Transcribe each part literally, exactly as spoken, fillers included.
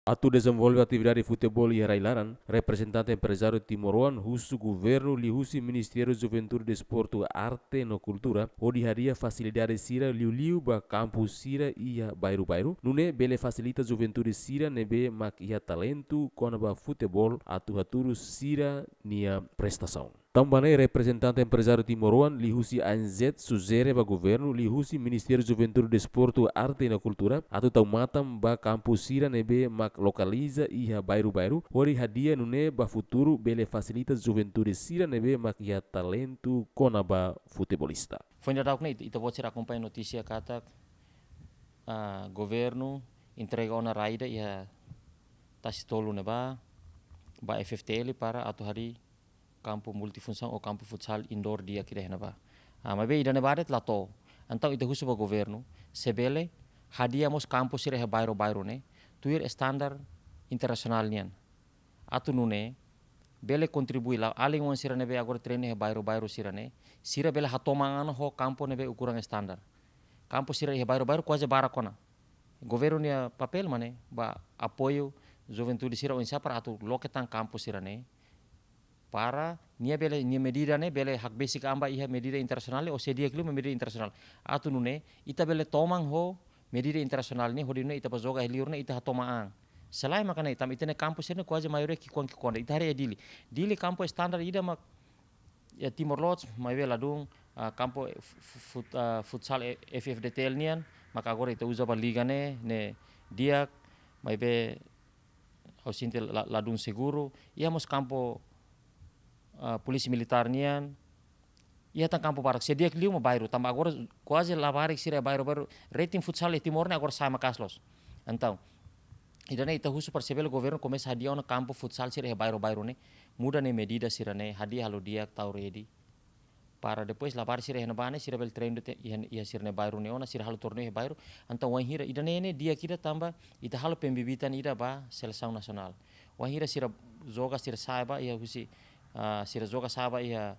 Atu dezenvolve atividade futeból iha rai-laran, reprezentante emprezáriu timoroan husu governu liuhusi Ministériu Juventude, Desportu, Arte no Kultura hodi hadi'a fasilidade sira liuliu ba kampu sira iha bairru-bairru, nune'e bele fasilita juventude sira ne'ebé mak iha talentu kona-ba futeból atu hatudu sira-nia prestasaun. Tanba ne'e, reprezentante emprezáriu timoroan liuhusi A N Z sujere ba governu liuhusi Ministériu Juventude, Desportu, Arte no Kultura atu tau matan ba kampu sira ne'ebé mak lokaliza iha bairru-bairru hodi hadi'a, nune'e ba futuru bele fasilita juventude sira ne'ebé mak iha talentu kona-ba futebolista. Foin daudauk ne'e ita, ita-boot sira akompaña notísia katak, ah, governu entrega ona rai ida iha Tasi Tolu ne'ebá ba F F T L para atu harii kampu multifunsaun ou kampu futsal indoor di'ak ida iha ne'ebá. Ah, maibé ida-ne'ebá de'it la to'o. Entaun ita husu ba governu, se bele hadi'a mós kampu sira iha bairru-bairru ne'e tuir estandar internasionál nian. Atu nune'e bele kontribui la alin oan sira ne'ebé agora treinu iha bairru-bairru sira-ne'e, sira bele hatoman an ho kampu ne'ebé ukuran estandar. Kampu sira iha bairru-bairru kuaze barak ona. Governu nia papél mak ne'e ba apoiu juventude sira oinsá para atu loke tan kampu sira-ne'e. Para nia bele, nia medida ne'e bele hakbesik an ba iha medida internasionál, ou se di'ak liu mak medida internasionál. Atu nune'e ita bele toman ho medida internasionál ne'e, hodi nune'e ita bá joga iha liur ne'e ita hatoman an. Se lae maka ne'e, tanba ita-nia kampu sira-ne'e kuaze maioria ki'ikoan-ki'ikoan. Ita haree iha Dili. Dili kampu estandar ida mak iha Timor Leste, maibé ladún, ah, kampu fu-, fu-, fut-, ah, futsal e-, F F D T L nian, maka agora ita uza ba liga ne'e, ne'e di'ak, maibé ha'u sente la-, ladún seguru. Iha mós kampu, ah, polísia militár nian. Iha tan kampu barak, se di'ak liu mak bairru, tanba agora kuaze labarik sira bairru-bairru, rating futsal iha Timor ne'e agora sa'e maka'as loos. Entaun ida-ne'e ita husu para se bele governu komesa hadi'a ona kampu futsal sira iha bairru-bairru ne'e, muda nia medida sira-ne'e, hadi'a halo di'ak, tau ready. Para depois labarik sira iha ne'ebá ne'e, sira bele treinu de'it iha, iha sira-nia bairru ne'e ona, sira halo torneiu iha bairru. Entaun wainhira ida-ne'e ne'e di'ak ida tanba ita halo pembibitan ida ba selesaun nasionál. Wainhira sira joga, sira sa'e ba iha husi, ah, sira joga sa'e ba iha,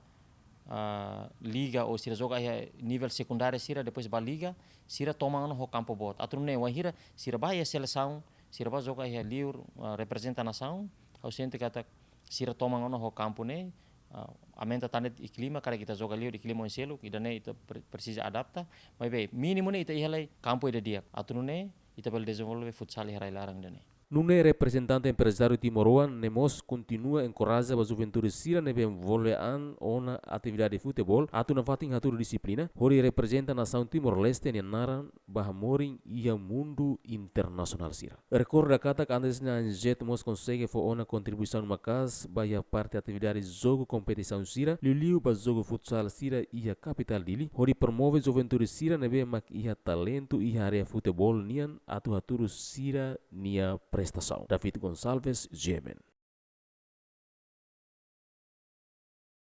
ah, liga ou sira joga iha nivel sekundáriu sira, depois ba liga, sira toman ona ho kampu boot. Atu nune'e wainhira sira bá iha selesaun, sira bá joga iha liur, ah, reprezenta nasaun, ha'u sente katak sira toman ona ho kampu ne'e, ah, aumenta tan de'it iha klima, karik ita joga liur iha klima oin seluk, ida-ne'e ita pre-, presiza adapta. Maibé mínimu ne'e ita iha lai kampu ida di'ak. Atu nune'e ita bele dezenvolve futsal iha rai-laran ida-ne'e. Nune'e reprezentante emprezáriu timoroan ne'e mós kontinua enkoraja ba juventude sira ne'ebé envolve an ona atividade futeból atu nafatin hatudu dixiplina, hodi reprezenta nasaun Timor-Leste nia naran ba hamorin iha mundu internasionál sira. Rekorda katak antes ne'e A N Z mós konsege fó ona kontribuisaun maka'as ba iha parte atividade jogu kompetisaun sira, liuliu ba jogu futsal sira iha kapitál Dili, hodi promove juventude sira ne'ebé mak iha talentu iha área futeból nian atu hatudu sira-nia prestasaun. David Gonçalves, G M N.